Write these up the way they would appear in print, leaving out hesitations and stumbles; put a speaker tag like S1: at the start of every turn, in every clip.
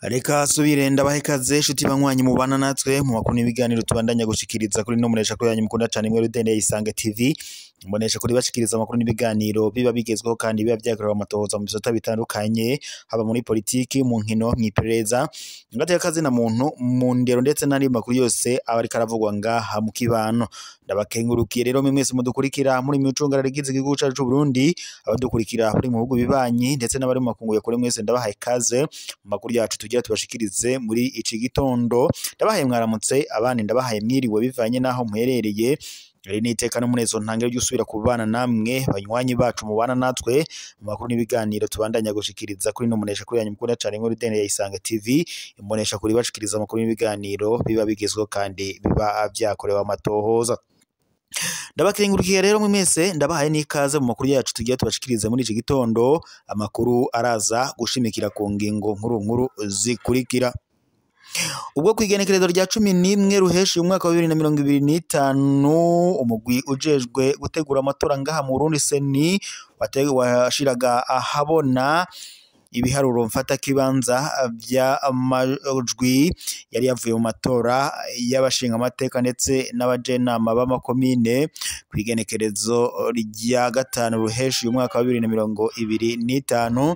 S1: Reka subire ndabahe ikaze shuti banywanyi mubana natwe mu makuru n'ibiganiro tubandanya gushikiriza kuri no munesha kuri yanyu mukunda cyane mwe rudende Isange TV. Mbonesha kuri bashikiriza amakuru n'ibiganiro biba bigezweho kandi biba vyakorewe amatohoza mu bisata bitandukanye, haba muri politiki, mu nkino, mw'iperereza, ngateka kazi na muntu, mu ndero ndetse n'andi makuru yose aba ariko aravugwa ngaha mu kibano. Ndabakengurukiye rero mwe mwese mudukurikira muri micungara rigize igihugu cacu c'u Burundi, abadukurikira muri mu bihugu bibanyi ndetse n'abari mu makungu ya kure, mwese ndabahaye ikaze mu makuru yacu tugira tubashikirize muri iki gitondo. Ndabahaye mwaramutse, abandi ndabahaye mwiriwe bivanye n'aho muherereye. Iri ni iteka n'umunezero ntangere ry'usubira kubana namwe banywanyi bacu mubana natwe mu makuru n'ibiganiro tubandanya gushikiriza kuri no munesha kuri yanyu mukunda cyane muri rudende ya Isange TV. Imbonesha kuri bashikiriza amakuru n'ibiganiro biba bigezweho kandi biba vyakorewe amatohoza. Ndabakengurukiye rero mwe mwese, ndabahaye n'ikaze mu makuru yacu tugiye tubashikirize muri iki gitondo. Amakuru araza gushimikira ku ngingo nkuru nkuru zikurikira. Ubwo kw'igenekerezo rya 11 ruheshi umwaka wa 2025, umugwi ujejwe gutegura amatora ngaha mu Burundi CENI washiraga ahabona ibiharuro mfata kibanza vy'amajwi yari yavuye mu matora y'abashinga amateka ndetse n'abajenama b'amakomine kw'igenekerezo rya 5 ruheshi umwaka wa 2025.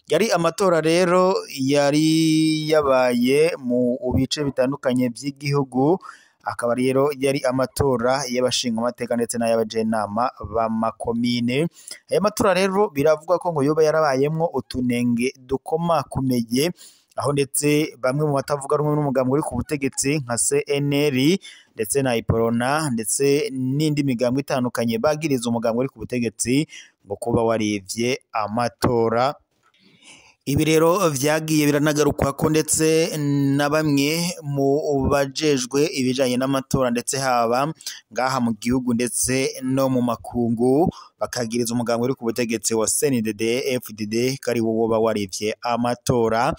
S1: Yari amatora rero yari yabaye mu bice bitandukanye by'igihugu, akaba rero yari amatora y'abashinga amateka ndetse n'ay'abajenama b'amakomine. Aya matora rero biravugwa ko ngo yoba yarabayemwo utunenge dukomakomeye, aho ndetse bamwe mu batavuga rumwe n'umugambwe uri ku butegetsi nka CNL ndetse na Iprona ndetse n'indi migambwe itandukanye bagiriza umugambwe uri ku butegetsi ngo kuba warivye amatora. Ibi rero vyagiye biranagarukwako ko ndetse na bamwe mu bajejwe ibijanye n'amatora ndetse haba ngaha mu gihugu ndetse no mu makungu, bakagiriza umugambwe uri ku butegetsi wa CNDD FDD ko ari wo woba warivye amatora.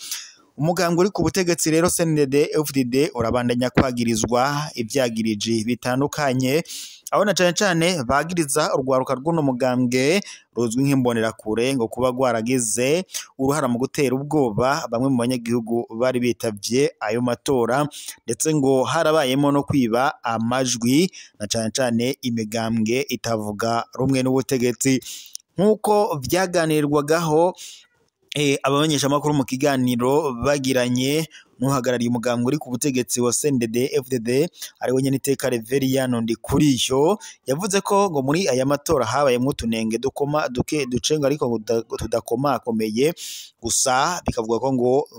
S1: Umugambwe uri ku butegetsi rero CNDD FDD urabandanya kwagirizwa ivyagiriji bitandukanye, aho na cane cane bagiriza urwaruka rw'uno mugambwe ruzwi nk'imbonerakure ngo kuba rwaragize uruhara mu gutera ubwoba bamwe mu banyagihugu bari bitavye ayo matora, ndetse ngo harabayemo no kwiba amajwi na cane cane imigambwe itavuga rumwe n'ubutegetsi. Nk'uko vyaganirwagaho abamenyeshamakuru mu kiganiro bagiranye n'uhagarariye umugambwe uri ku butegetsi wa CNDD FDD ariwe Nyeniteka Reveriyano Ndikuriyo, yavuze ko ngo muri aya matora habayemwo utunenge dukoma duke ducenga ariko tudakomakomeye, gusa bikavuga ko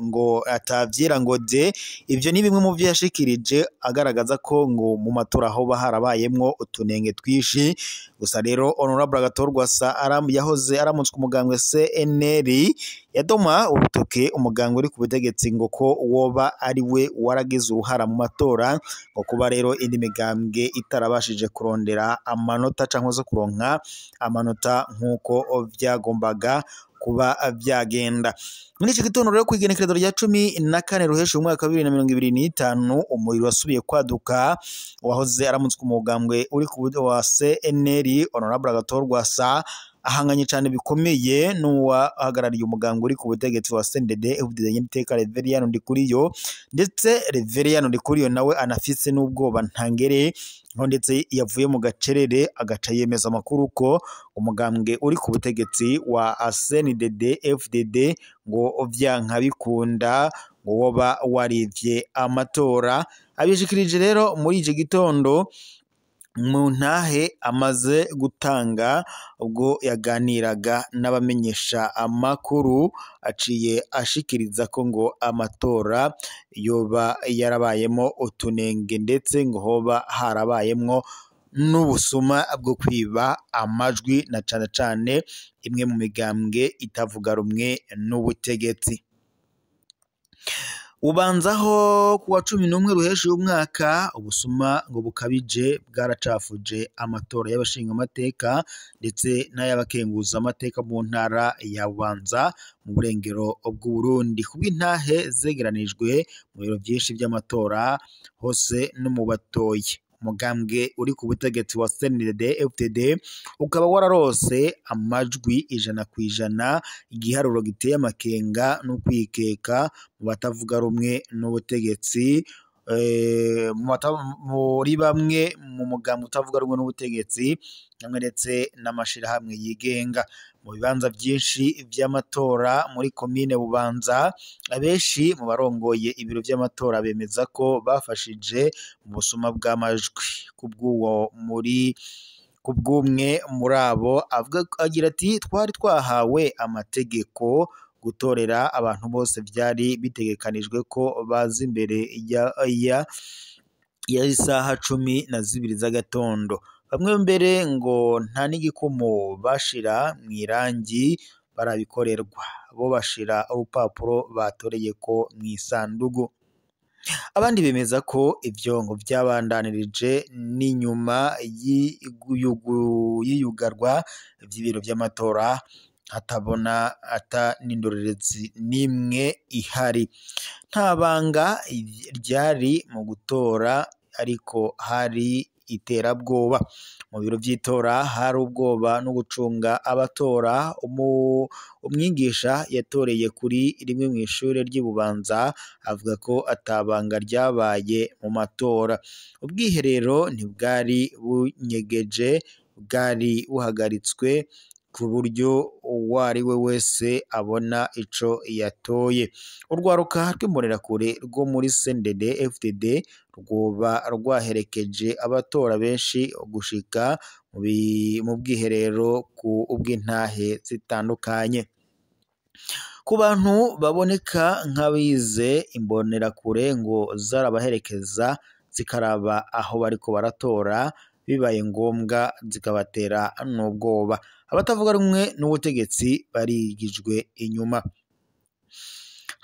S1: ngo atavyera ngo de. Ivyo ni bimwe mu vyo yashikirije agaragaza ko ngo mu matora hoba harabayemwo utunenge twishi. Gusa rero Honorable Agathon-Rwasa yahoze aramutswe umugambwe CNL yadoma urutoke umugambwe uri ku butegetsi ngo ko woba ari we waragize uruhara mu matora, ngo kuba rero indi migambwe itarabashije kurondera amanota canke se kuronka amanota nk'uko vyagombaga kuba vyagenda. Muri iki gitondo rero kw'igenekerezo rya 14 ruheshi umwaka wa 2025, umuriro wasubiye kwaduka wahoze aramutswe umugambwe uri ku wa CNL Honorable Agathon-Rwasa ahanganye cyane bikomeye n'uwahagarariye umugambwe uri ku butegetsi wa CNDD FDD Nyeniteka Reveriyano Ndikuriyo, ndetse Reveriyano Ndikuriyo nawe anafise n'ubwoba ntangere, aho ndetse yavuye mu gacerere agaca yemeza amakuru ko umugambwe uri ku butegetsi wa CNDD FDD ngo vyanka bikunda ngo woba warivye amatora. Abishikirije rero muri iki gitondo mu ntahe amaze gutanga ubwo yaganiraga n'abamenyesha amakuru, aciye ashikiriza ko ngo amatora yoba yarabayemo utunenge ndetse ngo hoba harabayemwo n'ubusuma bwo kwiba amajwi na cane cane imwe mu migambwe itavuga rumwe n'ubutegetsi. Ubanzaho kuwa 11 ruheshi umwaka, ubusuma ngo bukabije bwaracafuje amatora y'abashinga amateka ndetse n'ay'abakenguza amateka mu ntara ya Bubanza mu burengero bw'Uburundi, kubw'intahe zegeranijwe mu biro byinshi by'amatora hose no mu batoyi. Umugambwe uri ku butegetsi wa CNDD-FDD ukaba wararose amajwi 100%, igiharuro giteye amakenga no kwikeka mu batavuga rumwe n'ubutegetsi, muri bamwe mu mugambwe utavuga rumwe n'ubutegetsi hamwe ndetse n'amashirahamwe yigenga. Mu bibanza vyinshi vy'amatora muri komine Bubanza, abenshi mu barongoye ibiro vy'amatora bemeza ko bafashije mu busuma bw'amajwi. Kubw'umwe muri abo agira ati: "Twari twahawe amategeko gutorera abantu bose, vyari bitegekanijwe ko baza imbere ya isaha 12 z'agatondo. Bamwe mbere ngo nta n'igikumu bashira mw'irangi barabikorerwa, bo bashira urupapuro batoreyeko mw'isandugu." Abandi bemeza ko ivyo ngo vyabandanirije n'inyuma y'iyugarwa vy'ibiro vy'amatora, hatabona ata n'indorerezi n'imwe ihari. Nta banga ryari mu gutora, ariko hari iterabwoba. Mu biro vy'itora hari ubwoba no gucunga abatora. Umwigisha yatoreye kuri rimwe mw'ishure ry'i Bubanza avuga ko atabanga ryabaye mu matora. Ubwiherero ntibwari bunyegeje, bwari buhagaritswe ku buryo uwariwe wese abona ico yatoye. Urwaruka rw'imbonerakure rwo muri CNDD-FDD rwoba rwaherekeje abatora benshi gushika mu bwiherero ku bw'intahe zitandukanye. Ku bantu baboneka nk'abize, imbonerakure ngo zarabaherekeza zikaraba aho bariko baratora, bibaye ngombwa zikabatera n'ubwoba. Abatavuga rumwe n'ubutegetsi barigijwe inyuma.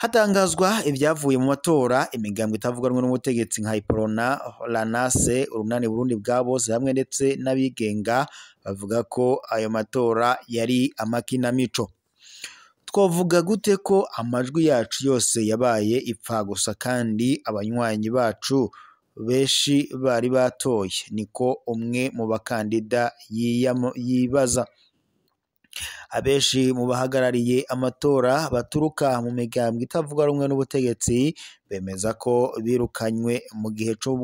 S1: Hatangazwa ivyavuye mu matora, imigambwe itavuga rumwe n'ubutegetsi nka Iprona, Lanase, Urunani Burundi bwa bose hamwe ndetse n'abigenga bavuga ko ayo matora yari amakinamico. Twovuga gute ko amajwi yacu yose yabaye ipfagusa kandi abanywanyi bacu benshi bari batoye? Niko umwe mu bakandida yibaza. Abenshi mu bahagarariye amatora baturuka mu migambwe itavuga rumwe n'ubutegetsi bemeza ko birukanywe mu gihe co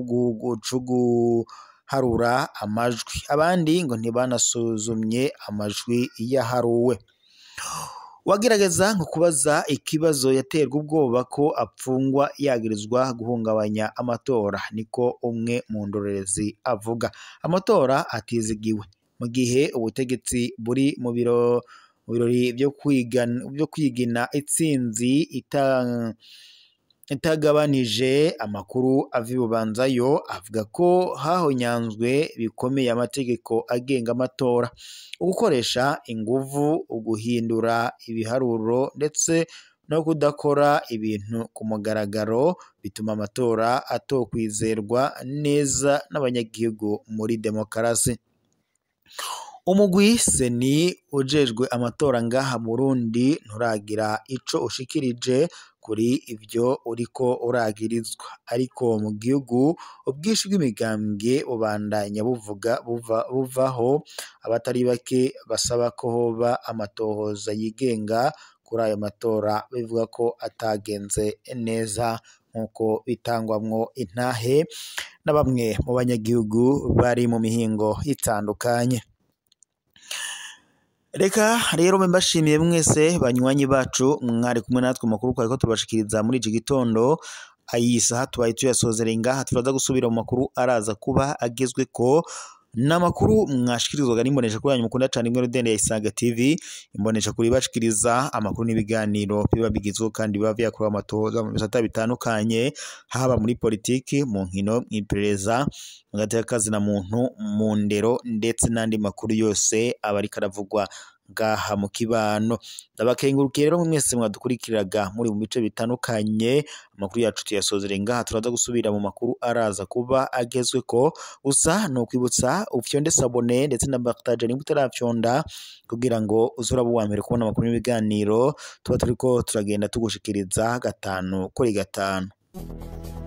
S1: guharura amajwi. Abandi ngo ntibanasuzumye amajwi yaharuwe. Uwagerageza ngo kubaza ikibazo yaterwa ubwoba ko apfungwa yagirizwa guhungabanya amatora, niko umwe mu ndorerezi avuga. Amatora atizigiwe mu gihe ubutegetsi buri mu birori vyo kwigina itsinzi itagabanije. Amakuru ava i Bubanza yo avuga ko hahonyanzwe bikomeye amategeko agenga amatora, ugukoresha inguvu, uguhindura ibiharuro ndetse no kudakora ibintu ku mugaragaro bituma amatora atokwizerwa neza n'abanyagihugu muri demokarasi. Umugwi Seni ujejwe amatora ngaha mu Burundi nturagira ico ushikirije kuri ivyo uriko uragirizwa, ariko mu gihugu ubwinshi bw'imigambwe bubandanya buvuga buvaho abatari bake basaba ko hoba amatohoza yigenga kuri ayo matora, bivuga ko atagenze neza nk'uko bitangwamwo intahe na bamwe mu banyagihugu bari mu mihingo itandukanye. Reka rero mbashimiye mwese banywanyi bacu mwari kumwe natwe makuru twariko tubashikiriza muri iki gitondo. Iyi saha tubaye tuyasozereye ngaha, turaza gusubira mu makuru araza kuba agezweko n'amakuru mwashikirizwaga n'imbonesha kuri yanyu mukunda cane imwe rudende ya Isange TV, imbonesha kuri bashikiriza amakuru n'ibiganiro biba bigizwe kandi biba vyakorewe amatohoza mu bisata bitandukanye, haba muri politiki, mu nkino, mw'iperereza, mu gateka na muntu, mu ndero ndetse n'andi makuru yose aba ariko aravugwa ngaha mu kibano. Ndabakengurukiye rero mwese mwadukurikiraga muri mu bice bitandukanye. Amakuru yacu tuyasozereye ngaha, turaza gusubira mu makuru araza kuba agezweko. Gusa ni ukwibutsa ufyonde sabone ndetse na partage niba utarafyonda, kugira ngo uzurabe uwa mbere kubona amakuru n'ibiganiro tuba turiko turagenda tugushikiriza 5 kuri 5.